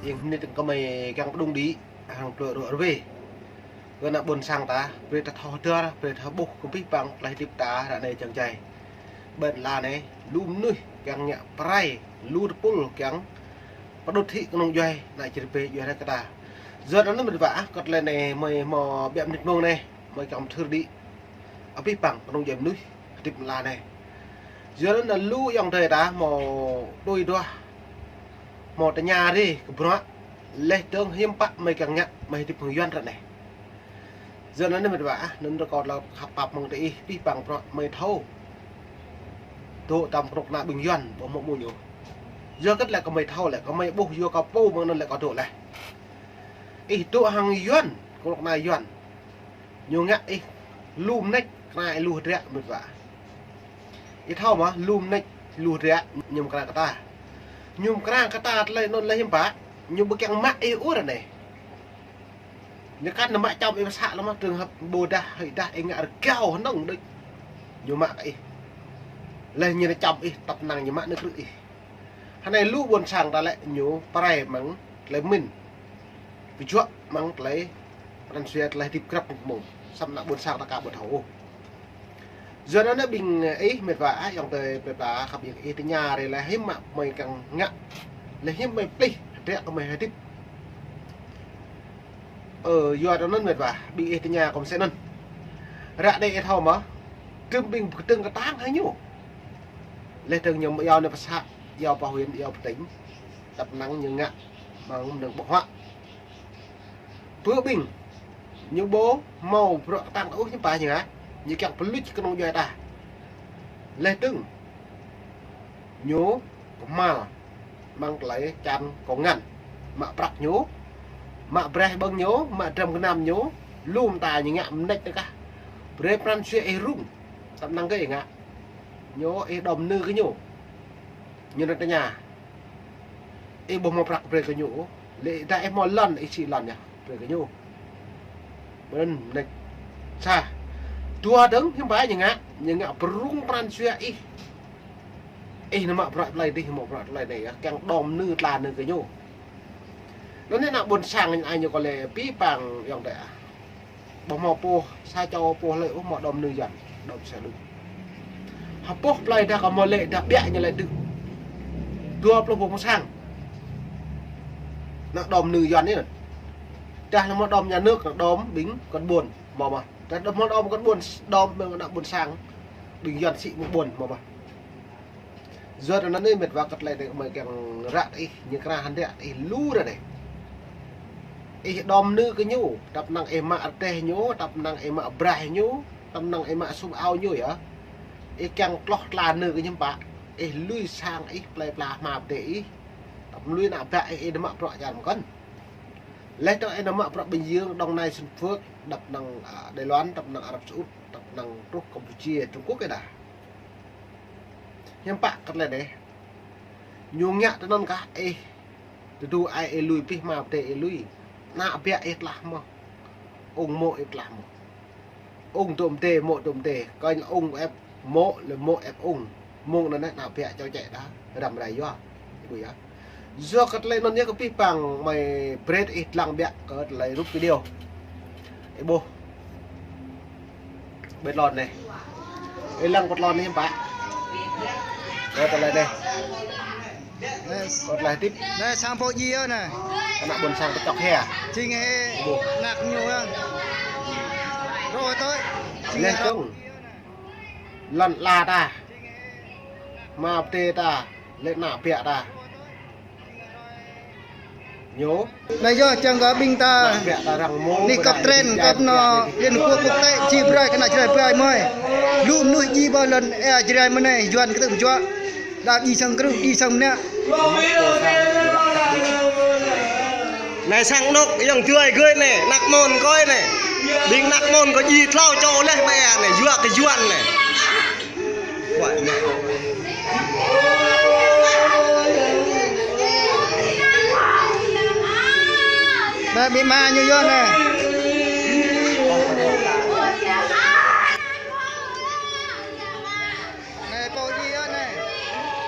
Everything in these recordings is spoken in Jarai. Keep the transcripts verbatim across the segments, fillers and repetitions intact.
Yang hơnit kơmơi kiăng pơdŏng đĭ hăng plơi rŏ rơwe. Kơ ană ƀôn sang ta, brơi ta thâo hơdơr, brơi ta ƀuh kơ abih bang tơlơi hơdip ta ră anai jăng jai. Ƀơi lŏn anai, lu mơnuih kiăng ngă pơrai, lu tơpul kiăng pơđŭt hĭ kơnung djuai, ană čơrơbê djuai rai kơ ta. Yua anŭn mĕt wa ah, kơ tơlơi anai mơi hmâo ƀiă mơnit mông anai, mơi kiăng pơthưr đĭ abih bang kơnung djuai mơnuih hơdip ƀơi lŏn anai. Yua anŭn lu ayŏng adơi ta hmâo tui duah, hmâo tơña rai kơ bruă, laih dơ̆ng hiư̆m pă mơi kiăng ngă, mơi hơdip hăng Yuan ră anai. Yua anŭn mĕt wa ah, anŭn rơkâo tơlơi khăp pap mơ̆ng tơ ih, abih bang bruă mơi thâo. Dŏ tơm kơnuk kơna ƀing Yuan, ƀu hmâo mơ̆ ñu. Yua kơ tơlơi kơmơi thâo lĕ, kơmơi ƀuh yua kơ pô mơ̆ng anŭn lĕ kâo dŏ laih. Ih dŏ hăng Yuan, kơnuk kơna Yuan. Ñu ngă ih lu mơneč, kơnai lu hơdră mĕt wa. Ih thâo mơ̆, lu mơneč, lu hơdră, ñu mơ̆ kơnang kơ ta. Ñu mơ̆ kơnang kơ ta tơlơi anŭn lĕ hiư̆m pă, ñu ƀu kiăng mă ih ôh ră anai. Ñu kăn nao mă čăm ih pơ să lơ̆m mơ̆, trường hợp ƀôdah, hơi dah, ih ngă rơgao hơnơ̆ng đôč. Ñu mă kơ ih. Laih ñu nao čăm ih, tăp năng ñu mă nao krư̆ ih. Hơnai lu ƀôn sang ta lĕ ñu pơrai mơ̆ng tơlơi pơmĭn. Pơjuă mơ̆ng tơlơi pran jua tơlơi hơdip grăp mơ̆ng. Samơ̆ ană ƀôn sang ta aka ƀu thâo ôh. Yua anŭn ƀing ih mĕt wa ah, ayŏng adơi mĕt wa khăp ƀing ih tơña rai laih hiư̆m mă mơi kiăng ngă. Laih hiư̆m mơi plih, hơdră kơ mơi hơdip. Ơ, yua anŭn mĕt wa, ƀing ih tơña kơ mơi sĕ anŭn. Ră anai ih thâo mơ̆, tơm ƀing pơkơdơ̆ng kơtang hăng ñu. Laih dơ̆ng ñu iâu nao pơ să, iâu pơ huyện, iâu pơ tỉnh. Tăp năng ñu ngă mơ̆ng mơnơ̆ng ƀơ̆ng huă. Pơ ƀing ñu ƀu hmâo bruă kơtang ôh hiư̆m pă ñu ngă, ñu kiăng pơluč kơnung djuai ta. Laih dơ̆ng ñu kơhma̱l mơ̆ng tơlơi čan kông ngăn. Mă prăk ñu, mă braih ƀơ̆ng ñu, mă dram gơnam ñu, lu mơta ñu ngă mơneč tơ kah. Brơi pran jua ih rŭng, tăp năng kơ ih ngă. Ñu ih đom nư kơ ñu. Ñu nao tơña. Ih ƀu hmâo prăk brơi kơ ñu ôh. Lĕ dah ih hmâo lŏn, ih sĭ lŏn yơh brơi kơ ñu. Ƀơi anŭn mơneč. Sa. Dua dơ̆ng hiư̆m pă ñu ngă, ñu ngă pơrŭng pran jua ih. Ih nao mă bruă tơlơi dih, mă bruă tơlơi anai yơh, kiăng đom nư tla nư kơ ñu. Anŭn anai ană ƀôn sang anai ñu kơ lĕ abih bang ayŏng adơi ah. Ƀu hmâo pô, sa čô pô hlơi ôh hmâo đom nư Yuan, đom sa đuč. Hơpŏh plơi dah kơ hmâo lĕ dah ƀiă ñu lĕ đưm. Dua pluh ƀôn sang. Ană đom nư Yuan anai. Dah anŭn hmâo đom nhà nước, anŭn đom ƀing kơnuk ƀôn, hmâo mơ̆. Dah đom hmâo đom kơnuk ƀôn, đom ƀing ană ƀôn sang. Ƀing Yuan sĭ mơ̆ng ƀôn, hmâo mơ̆. Yua anŭn anai mĕt wa kơ tơlơi anai mơi kiăng ră ih, ñu kơnang hơdră ih lu ră anai. Ih đom nư kơ ñu, tăp năng ih mă rơdêh ñu, tăp năng ih mă braih ñu, tăp năng ih mă sum ao ñu yơh. Ih kiăng tloh tla nư kơ ñu hiư̆m pă. Ih lui sang ih, plơi pla hmua pơdai ih. Tăp lui ană ƀă ih, ih nao mă bruă čar mơ̆n. Laih dơ̆ng ih nao mă bruă Bình Dương, Đồng Nai, Xuân Phước, tăp năng, à, Đài Loan, tăp năng Arab Saudi, tăp năng truh Campuchia, Trung Quốc ih dah. Hiư̆m pă kơ tơlơi anai. Ñu ngă tui anŭn kah ih. Tơdu ai ih lui, abih hmua pơdai ih lui. Ană ƀă ih tlah mơ̆. Ung mô̆ ih tlah mơ̆. Ung dŏ pơdai, mô̆ dŏ pơdai. Kơnh ung ĕp mô̆, lĕ mô̆ ĕp ung. Mơ̆ng anŭn anai ană ƀă čô čĕ dah. Răm rai yua. Ih ƀuh yơh. Yua kơ tơlơi anŭn yơh kơ abih bang mơi brơi ih lăng ƀiă kơ tơlơi rup video. Ih ƀuh. Ƀơi lŏn anai. Ih lăng ƀơi lŏn anai hiư̆m pă. Kơ tơlơi anai. Kơ tơlơi hơdip. Anai sang pô djai yơh anai. Ană ƀôn sang pơčŏk hia. Jing hĕ. Ih ƀuh. Ană ñu yơh. Rŏ tơi. Jing hĕ. Laih dơ̆ng. Lŏn ala ta. Hmua pơdai ta. Lĕ ană ƀă ta. Ñu. Anai yơh čang kơ ƀing ta. Ană ƀă ta arăng mơ̆. Anai kơp tren, kơp anŏ Liên Hợp Quốc quốc tế, či brơi kơ ană Jrai ƀai mơi. Lu mơnuih djai ƀơi lŏn ia Jrai mơ̆n anai, Yuan kơtư̆ pơjuă. Đa djai sang krư̆, djai sang mơnă. Anai sang anŏ, ayŏng adơi gơ̆ anai, ană mơ̆n kơ anai. Ƀing ană mơ̆n kơ djai tlâo čô laih ƀai anai, yua kơ Yuan anai. Ba ƀĭ ma ñu yơh anai. Anai pô djai yơh anai.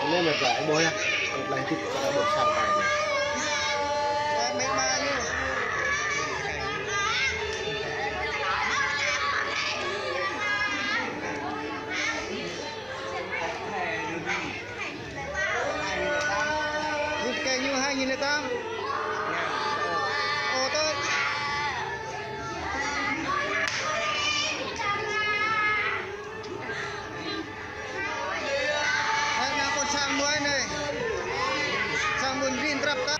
Anai mĕt wa, ih ƀuh yơh. Tơlơi hơdip kơ ană ƀôn sang ta anai. Nhìn lại con. Ô, tôi. Hai, năm con sang muối này. Sang buôn rin trập ta.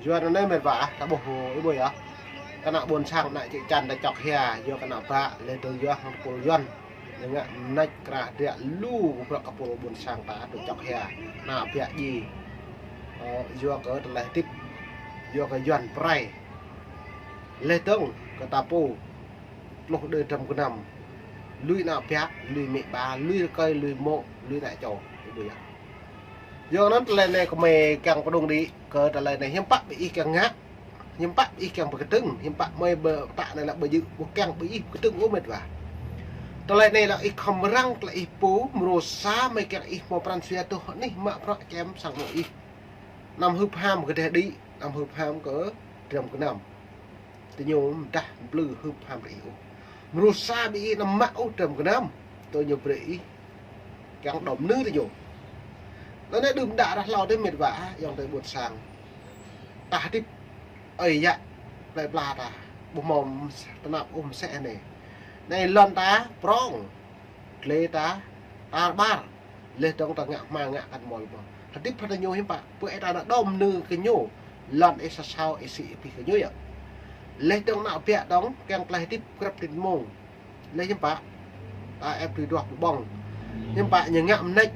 Yua anŭn anai mĕt wa, ta ƀuh ih ƀuh yơh. Kơ ană ƀôn sang ană čư̆ čan ta čŏk hia, yua kơ ană ƀă, lĕ tơ yua hăng tơpul Yuan. Ñu ngă mơneč krah drăk lu kơ bruă kơ pô ƀôn sang ta tơ čŏk hia. Ană ƀă ji. Ơ, yua kơ tơlơi hơdip. Yua kơ Yuan pơrai. Lĕ dơ̆ng kơ ta pô. Tluh đơi trăm gơnam. Lui ană ƀă, lui mĕ ƀă, lui rơkơi, lui mô̆, lui ană čô. Ih ƀuh yơh. Yua anŭn tơlơi anai kơ mơi kiăng pơdŏng đĭ kơ tơlơi anai hiư̆m pă ƀing ih kiăng ngă. Hiư̆m pă ih kiăng pơkơdơ̆ng, hiư̆m pă mơi ƀơ ta anai lĕ ƀu djơ̆ ƀu kiăng ƀing ih pơkơdơ̆ng ôh mĕt wa. Tơlơi anai lĕ ih khŏm răng tơlơi ih pô, mrô sa mơi kiăng ih hmâo pran jua tŏ anih mă bruă čem sang mô̆ ih. Anăm hưp ham kơ drơi đĭ, anăm hưp ham kơ trăm gơnam. Tơ ñu mơdah mplư hưp ham ră ih ôh. Mrô sa ƀing ih anăm mă ôh trăm gơnam. Tơ ñu brơi ih kiăng đom nư tơ ñu. Anŭn anai đưm đă ră hlâo dih mĕt wa, ayŏng adơi ƀôn sang. Ta hơdip ơi yă plơi pla ta. Ƀu hmâo tơnap ôh mơsĕ anai. Anai lŏn ta prŏng. Glai ta tar ƀar. Lĕ dơ̆ng ta ngă hmua ngă kăn mơ̆l mơ̆n. Hơdip hơdip ñu hiư̆m pă. Pơ ih ta ană đom nư kơ ñu. Lŏn ih sa sao ih sĭ ih pĭ kơ ñu yơh. Lĕ dơ̆ng ană ƀă dơ̆ng kiăng tơlơi hơdip krăp tĭt mông. Lĕ hiư̆m pă. Ta ĕp tui duah ƀơ̆ng. Hiư̆m pă ñu ngă mơneč.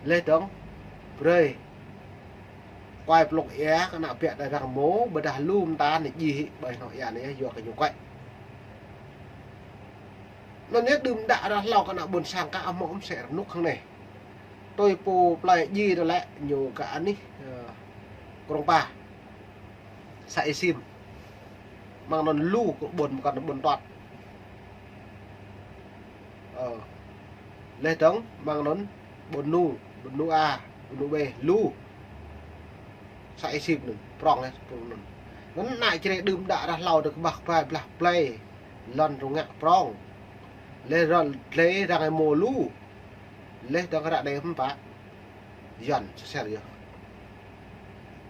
Lĕ dơ̆ng brơi. Kuai plŏk ia kơ ană ƀă đa răng rơmô, ƀôdah lu mơta anai ji hĭ ƀơi anŏ ia anai yua kơ ñu kuai. Anŭn yơh đưm đă ră hlâo kơ ană ƀôn sang ka amŏ mơsĕ rơnŭk hăng anai. Tui pô plơi ji tơ lĕ ñu kơ anih, ơ, Krông Pa. Să Êsim. Mơ̆ng anŭn lu kơ ƀôn mơkăn ƀôn tuăt. Ơ. Lĕ dơ̆ng mơ̆ng anŭn ƀôn Nu, ƀôn Nu A, ƀôn Nu B, lu. Să Êsim anŭn, prŏng lĕ, prŏng anŭn. Anŭn ană čơrê đưm đă ră hlâo dơ̆ng kơƀah kơƀai blah blai. Lŏn rơngă prŏng. Lĕ lŏn glai răng rơmô lu. Lĕ dơ̆ng ră anai hiư̆m pă. Yuan sơsĕr yơh.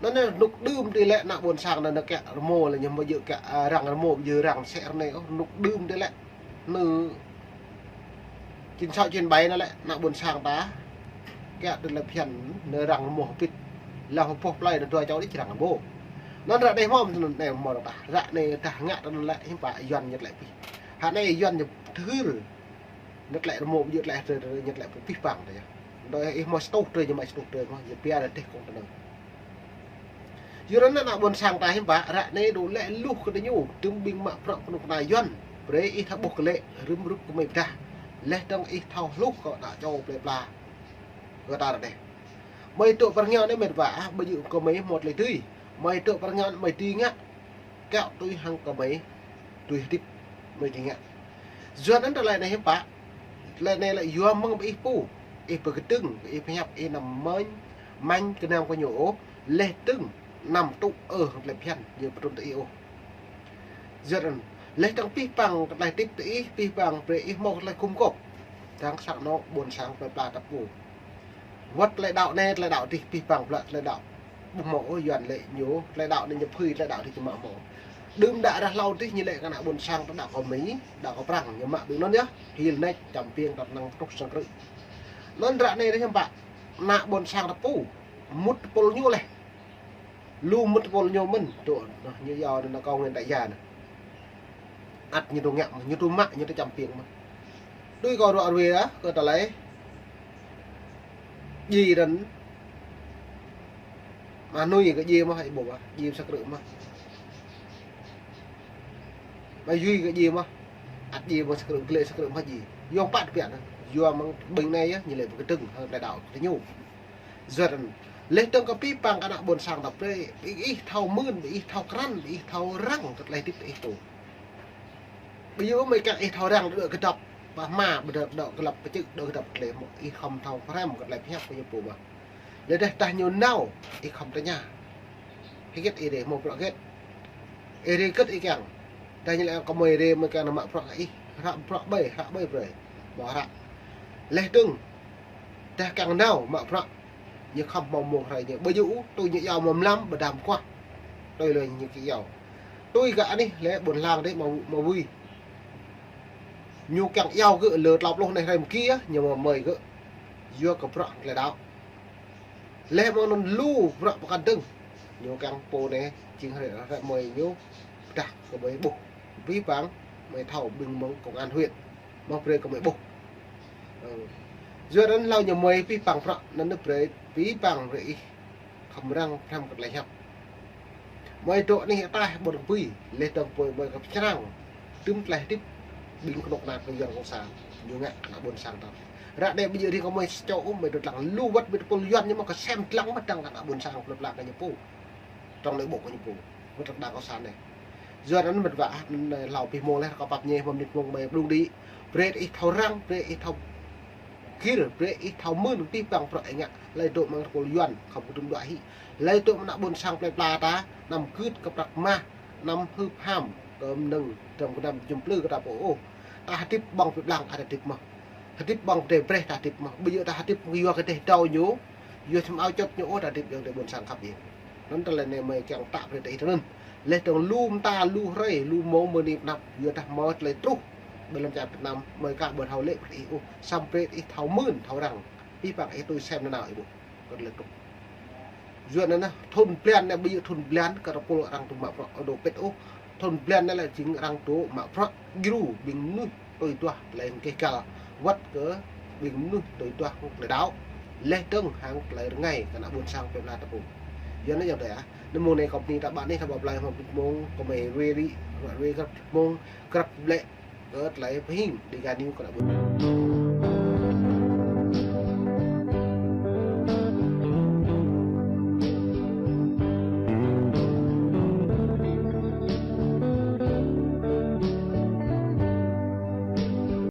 Anŭn anai rơnŭk đưm tơ lĕ ană ƀôn sang anŭn kiăng rơmô lĕ ñu ƀu djơ̆ kiăng, ơ, răng rơmô ƀu djơ̆ răng sĕr anai ôh, rơnŭk đưm tơ lĕ. Anŭn čin sao čin ƀai anŭn lĕ ană ƀôn sang ta. Kiăng tơlơi phiăn anŭn răng rơmô hơbĭt. Lăng hơpŏh plơi anŭn dua čô đĭ răng rơmô. Anŭn ră anai hmâo anŭn anai hmâo ta. Ră anai ta ngă tơ anŭn lĕ hiư̆m pă Yuan ñu tơlơi pĭ. Hă anai Yuan ñu thưr. Ñu tơlơi rơmô, ñu tơlơi, ñu tơlơi pơpih pang tơ yơh. Đôi ih hmâo sa tuh tơ, ñu mă sa tuh tơ mơ̆n, ñu pia rơdêh kông tơnơ̆ng. Yua anŭn ană ƀôn sang ta hiư̆m pă, ră anai dŏ lĕ luh kơ tơ ñu, tơm ƀing mă prăk kơnuk kơna Yuan. Brơi ih thâo ƀuh kơ lĕ, rĭm rup kơ mơi pơdah. Lĕ dơ̆ng ih thâo hluh kơ ană čô plơi pla. Kơ ta rơdêh. Mơi tŏ pơrngeo anai mĕt wa, ah, ƀu djơ̆ kơ mơi hmâo tơlơi tui. Mơi tŏ pơrngeo anai mơi tui ngă. Kiăng tui hăng kơ mơi, tui hơdip mơi tui ngă. Yua anŭn tơlơi anai hiư̆m pă. Tơlơi anai lĕ yua mơ̆ng ƀing ih pô. Ih pơkơdơ̆ng, ih pơhiăp, ih anăm mơ̆n, mơ̆n kơnam kơ ñu ôh. Lĕ dơ̆ng anăm tŭ ơ hăng tơlơi phiăn, ñu pơtrŭn tơ ih ôh. Yua anŭn, lĕ dơ̆ng pĭ păng kơ tơlơi hơdip tơ ih, pĭ păng brơi ih hmâo kơ tơlơi gum gôp. Dơ̆ng sang anŏ ƀôn sang plơi pla ta pô. Wơ̆t tơlơi đaŏ anai, tơlơi đaŏ adih pĭ păng plă tơlơi đaŏ. Ƀu hmâo ôh Yuan lĕ ñu, tơlơi đaŏ anai ñu phui, tơlơi đaŏ adih ñu mă hmâo. Đưm đă ră hlâo adih ñu lĕ kơ ană ƀôn sang ta đaŏ kơ Mi, đaŏ kơ Prăng, ñu mă ƀing anŭn yơh. Hil nač, čăm piêng, tơnăng, truh sang krư̆. Anŭn ră anai adih hiư̆m pă. Ană ƀôn sang ta pô. Mŭt tơpul ñu lĕ. Lu mŭt tơpul ñu mơ̆n, tŭ, ñu yua anŭn kâo ngăn tơyua anŭn. Ăt ñu tŭ ngă mơ̆n, ñu tŭ mă, ñu tŭ čăm piêng mơ̆n. Tui kâo ruă ruê ah, kơ tơlơi. Ji anŭn. Mă Nui kơ ji mơ̆n, ih ƀuh ah, ji sa krư̆ mơ̆n. Mă Yui kơ ji mơ̆n. Ăt ji mơ̆n sa krư̆, glĕ sa krư̆ mơ̆n ji. Yua pă tơbiă anŭn. Yua mơ̆ng ƀing anai yơh, ñu lĕ pơkơdơ̆ng, hăng tơlơi đaŏ tơ ñu. Yua anŭn, lĕ dơ̆ng kơ pĭ păng kơ ană ƀôn sang ta brơi, ih, ih thâo mưn, ih thâo krăn, ih thâo răng kơ tơlơi hơdip ih tŭ. Ƀu djơ̆ mơi kiăng ih thâo răng dŏ kơdŏp, pă hma, ƀu djơ̆ dŏ kơdŏp pơčư̆, dŏ kơdŏp tơlơi mơ̆n, ih khŏm thâo pơhrăm kơ tơlơi pơhiăp kơ ñu pô mơ̆n. Lĕ dah tah ñu nao, ih khŏm tơña. Hơget ih rai hmâo bruă hơget. Ih rai hơget ih kiăng. Dah ñu lĕ kơ mơi rai mơi kiăng nao mă bruă kơ ih. Hră bruă ƀơi, hră ƀơi brơi. Mă hră. Lĕ dơ̆ng. Dah kiăng nao mă bruă. Ñu khŏm hmâo mông hrơi ñu. Ƀơi yua ôh, tui ñu iâu mơ̆ mlam, ƀơi đam kuah. Tui lĕ ñu kiăng iâu. Tui gah anih lĕ ƀôn lan dih mơ̆, mơ̆ wĭ. Ñu kiăng iâu gơ̆ lơ tlâo pluh anai hrơi mơ̆ng kia, ñu mơ̆ mơi gơ̆. Yua kơ bruă tơlơi đaŏ. Lĕ mơ̆ng anŭn lu bruă pơkŏn dơ̆ng. Ñu kiăng pô anai, jing hrơi, hrơi mơi ñu, pơdah kơ mơi ƀuh. Abih bang, mơi thâo ƀing mơ̆ng công an huyện. Mơ̆ brơi kơ mơi ƀuh. Ơ. Yua anŭn hlâo ñu mơi abih bang bruă, anŭn brơi, abih bang brơi ih. Khŏm răng pơhrăm kơ tơlơi hiăp. Mơi dŏ anih ataih ƀôn kơ bui, lĕ dơ̆ng pô mơi kơ pơčrang. Tŭm tơlơi hơdip, ƀing kơnuk kơna kơ Yuan cộng sản, ñu ngă kơ ană ƀôn sang ta. Ră anai ƀu djơ̆ ri kơ mơi sa čô ôh, mơi dŏ lăng lu wơ̆t ƀing tơpul Yuan ñu mơ̆ kơsem lăng mơ̆ dơ̆ng kơ ană ƀôn sang plơi pla kơ ñu pô. Trong nội bộ kơ ñu pô. Wơ̆t đảng cộng sản anai. Yua anŭn mĕt wa, anŭn hlâo abih mông lĕ, rơkâo pap ñe, mơ̆ng mơnit mông mơi blung đĭ. Brơi ih thâo răng, brơi ih thâo gir, brơi ih thâo mưn, abih bang bruă ih ngă, hlơi dŏ mơ̆ng tơpul Yuan, khŏm kơdŭm dua hĭ. Hlơi dŏ mơ̆ng ană ƀôn sang plơi pla ta, anăm gưt kơ prăk mah, anăm hưp ham, kơ mơnơ̆ng, dram kơnam jum plư kơ ta pô ôh. Ta hơdip ƀơ̆ng pơblang, ta hơdip mơ̆. Hơdip ƀơ̆ng pơdai brơi ta hơdip mơ̆. Ƀu djơ̆ ta hơdip mơ̆ yua kơ dêh dâo ñu, yua sem ao čŏt ñu ôh ta hơdip yua kơ ƀôn sang khăp yơh. Anŭn tơlơi anai mơi kiăng tă brơi ta ih tơ anŭn. Lĕ dơ̆ng lu mơta, lu hrơi, lu mông mơni pơnăp, yua dah mơi tơlơi truh. Ƀơi lăm čar Việt Nam, mơi ka ƀu thâo lĕ brơi ih ôh. Samơ̆ brơi ih thâo mưn, thâo răng. Abih bang ih tui sem nanao ih ƀuh. Kơ tơlơi truh. Yua anŭn, thun blan anai ƀu djơ̆ thun blan kơ tơpul arăng dŏ mă bruă ôh dŏ pĭt ôh. Thun blan anai lĕ jing arăng dŏ mă bruă djru ƀing mơnuih tui duah tơlơi keh gal. Wơ̆t kơ ƀing mơnuih tui duah tơlơi đaŏ. Lĕ dơ̆ng hăng tơlơi rơngai kơ ană ƀôn sang plơi pla ta pô. Yua anŭn yơh dêh ah. Anŭn mông anai kâo bơni ta ƀă anih ta ƀă plơi hmâo mơnit mông kơ mơi wơ̆t ri, wơ̆t ri grăp mông, grăp ƀlĕ kơ tơlơi pơhing Dega News kơ ană ƀôn.